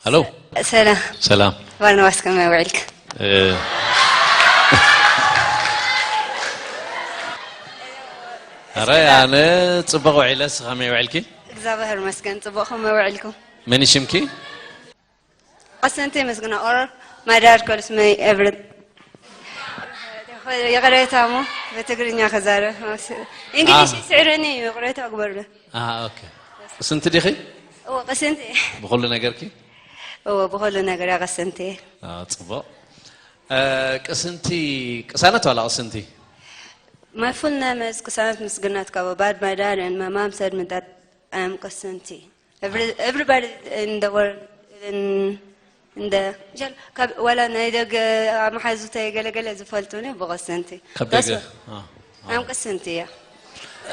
ሄሎ። ሰላም። ሰላም። ባርናባስ ከመይ ውዒልካ? እ፣ ኧረ ኣነ ጽቡቕ ውዒለ፣ ንስኺ ከመይ ውዒልኪ? እግዚኣብሔር ይመስገን ጽቡቕ፣ ከመይ ውዒልኩም? መን እዩ ሽምኪ? ቀሰንቲ መስግና ኦር ማዳር ኮልስ መይ ኤቭሪ ይቕሬታ እሞ ብትግርኛ ክዛረብ። እንግሊሽ አ። ይስዕረኒ እዩ፣ ይቕሬታ ግበሩለይ። አ፣ ኦኬ። ቅስንቲ ዲኺ? እዎ፣ ቅስንቲ። ብኹሉ ነገርኪ? እዎ፣ ብኹሉ ነገር እያ ቅስንቲ። አ፣ ጽቡቕ። እ፣ ቅስንቲ፣ ቅሳነት ዋላ ቅስንቲ? My full name is ቅሳነት ምስግናት ካቦ፣ but my dad and my mom said me that I am ቅስንቲ። Every, everybody in the world, in, in the፣ ካብ፣ ዋላ ናይ ደገ መሓዙተይ ገለ ገለ ዝፈልጡኒ ብቕስንቲ። ካብ ደገ? That's why አ፣ አ። I'm ቅስንቲ እያ።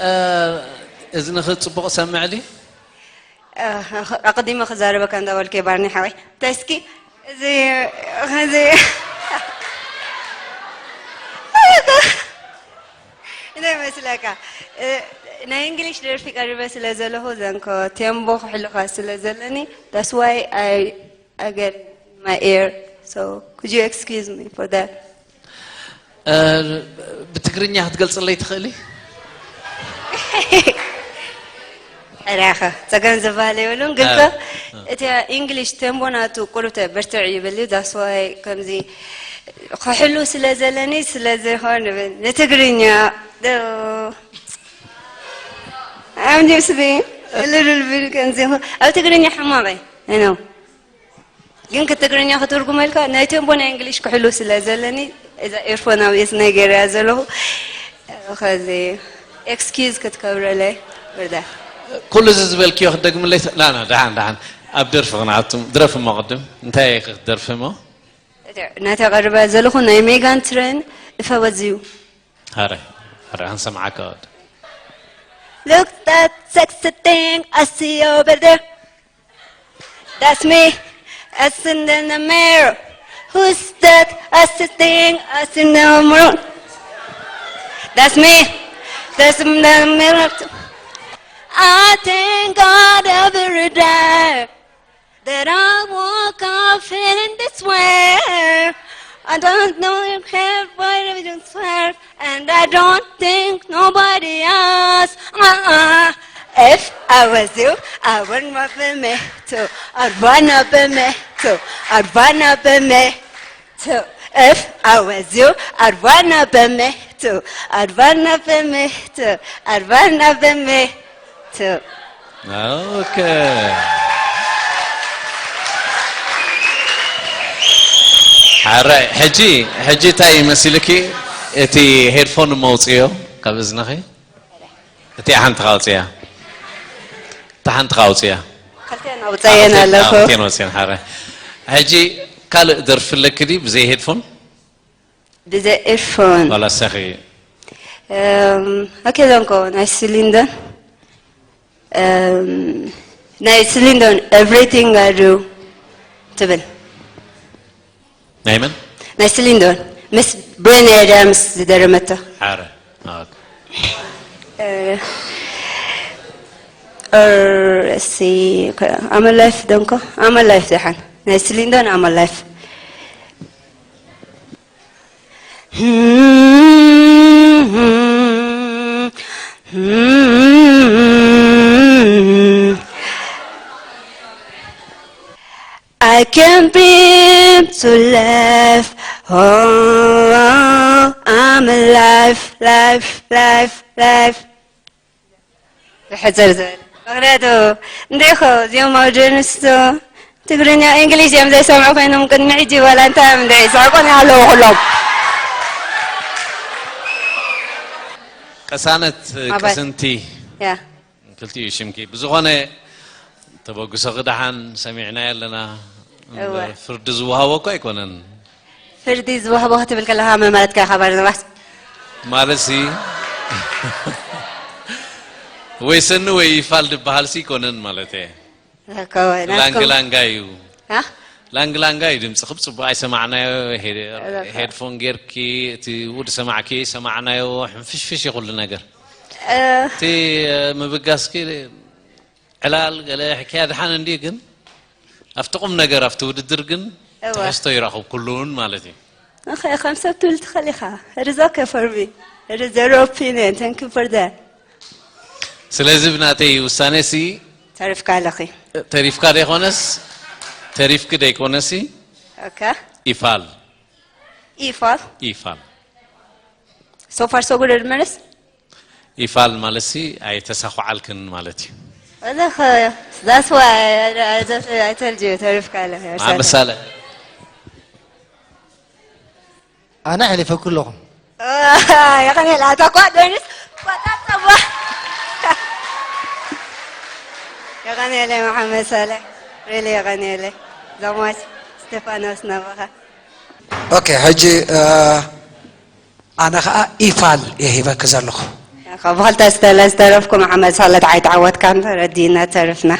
እ፣ እዝንኺ ጽቡቕ ሰምዕሊ? እ፣ ኣቐዲመ ክዛረበካ እንዳበልኩ እየ ባርኒ ሓወይ። ተስኪ፣ እዚ፣ እዚ እንታይ ይመስለካ? እ፣ ናይ እንግሊሽ ደርፊ ቀሪበ ስለ ዘለኹ ዘንኮ ቴምቦ ክሕልኻ ስለ ዘለኒ፣ that's why I, I get my ear. So, could you excuse me for that? እ፣ ብትግርኛ ክትገልጽለይ ትኽእሊ? ሕራኸ ጸገም ዝበሃል የብሉን፣ ግን እ፣ ከ እ። እቲ እንግሊሽ ቴምቦ ናቱ ቁሩብ ተ-፣ ብርትዕ ይብል እዩ። That's why ከምዚ ክሕሉ ስለ ዘለኒ ስለ ዘይኮን ንብል ንትግርኛ ዶ-፣ I'm just being a little bit ከምዚ ይኾን። ኣብ ትግርኛ ሕማቕ እየ፣ I know። ግን ክትግርኛ ክትርጉመልካ ናይ ቴምቦ ናይ እንግሊሽ ክሕሉ ስለ ዘለኒ እዛ ኤርፎን ኣብ እዝነይ ገይረያ ዘለኹ። ከዚ ኤክስኪዝ ክትከብረለይ ብርዳ። ኩሉ እዚ ዝበልክዮ ክትደግምለይ ተ-፣ ና፣ ና፣ ደሓን፣ ደሓን። ኣብ ደርፊ ክንኣቱ፣ ድረፊ እሞ ቅድም። እንታይ ኢኺ ክትደርፊ እሞ? ናተይ ቀሪበ ዘለኹ ናይ ሜጋን ትሬን እፈወዝዩ። ኣረ፣ ኣረ፣ ክንሰምዓካ ወዲ። Look that sexy thing I see over there. That's me. It's in the mirror. Who's that? I see thing. I see the mirror. That's me. That's in the mirror. I thank God every day that I woke up feeling this way. I don't know if I swear, and I don't think nobody else. Uh-uh. If I was you, I wouldn't want for me to. I'd wanna be me too. I'd wanna be me too. If I was you, I'd wanna be me too. I'd wanna be me too. I'd wanna be me too. ኦኬ። ሓራይ፣ ሕጂ፣ ሕጂ እንታይ ይመስልኪ? እቲ ሄድፎን መውፅዮ ካብ እዝንኺ? እቲኣ ሓንቲ ካውፅያ። እታ ሓንቲ ካውፅያ። ክልቴን ኣውፀየን ኣለኹ። ክልቴን ወፅየን፣ ሓራይ። ሕጂ ካልእ ደርፊ ኣለኪ ድዩ ብዘይ ሄድፎን? ብዘይ ኤርፎን። ዋላ ሰኺ? እም፣ ኦኬ፣ ዘንኮ ናይ ስሊንደን፣ እም፣ ናይ ስሊንደን ኤቭሪቲንግ ኣይ ዱ ትብል። ናይ መን? ናይ ስሊንደን ምስ ብሬን ኣዳምስ ዝደረመቶ። ኣረ፣ ኦኬ። እ፣ ኦር፣ ሲ፣ ኣመላይፍ ደንኮ? ኣመላይፍ ደሓን። ናይ ስሊንደን ኣመላይፍ። I can't beat to life. Oh, I'm alive, life, life, life. ዝሕዘር ዝብል ምኽንያቱ እንዲኹ እዚኦም ኣውጀንስቶ ትግርኛ እንግሊሽ እዮም ዘይሰምዑ ኮይኖም ቅድሚ ሕጂ ዋላ እንታይ እዮም እንደ ይስሕቁን ኣለዉ ኩሎም። ቅሳነት ኣባይ። ቅስንቲ ያ። ክልቲኡ ሽምኪ ብዝኾነ ተበግሶ ክደሓን ሰሚዕናዮ ኣለና። እወ። ፍርዲ ዝወሃቦ እኮ ኣይኮነን። ፍርዲ ዝወሃቦ ክትብል ከለኻ መን ማለትካ ኢኻ ባርናባስ? ማለት ሲ ወይ ሰኒ ወይ ይፋል ዝበሃል ሲ ኣይኮነን ማለት እየ። እኮ ወይ ናትኩም። ላንግ ላንጋ እዩ። አ? ላንግ ላንጋ እዩ ድምፅኺ ብፅቡቅ ኣይሰማዕናዮ። ሄድ-፣ እኮ። ሄድፎን ጌርኪ እቲ ውድ ሰማዕኪ ሰማዕናዮ። ሕንፍሽፍሽ እዩ ኩሉ ነገር። እ። እቲ ምብጋስኪ ዕላል ገለ ሕክያ ድሓን እንዲ ግን ኣብቲ ቁም ነገር ኣብቲ ውድድር ግን እወ። ትሕዝቶ ይረኽብ ኩሉን ማለት እዩ። Okay, ከም ሰብ ትብል ትኽእል ኢኻ። It is okay for me. It is your opinion. Thank you for that. ስለዚ ብናተይ ውሳነ ሲ ተሪፍካ ኣለኺ። ተሪፍካ ደይኮነስ ተሪፍኪ ደይኮነሲ Okay. ይፋል ይፋል። ይፋል So far so good መልስ። ይፋል ማለት ሲ ኣይተሳኳዓልክን ማለት እዩ። Well, that's why I, I, just, I told you ተሪፍካ ኣለኺ። ምሳሌ ኣነ ሕሊፈኩ ኣለኹ። የቐኔል ኣታ እኳ ዶይንስ ቆጣጠባ። የቐኔለ መሓመድ ሳልሕ፣ really የቐኔለ። ዘማች ስቴፋኖስ ናባኻ። Okay፣ ሕጂ ኣነ ከዓ ይፋል እየ ሂበኪ ዘለኹ። ካብ ብኽልተ ዝተለ ዝተረፍኩ መሓመድ ሳለት ዓይተዓወትካን ተረዲእና ተርፍና።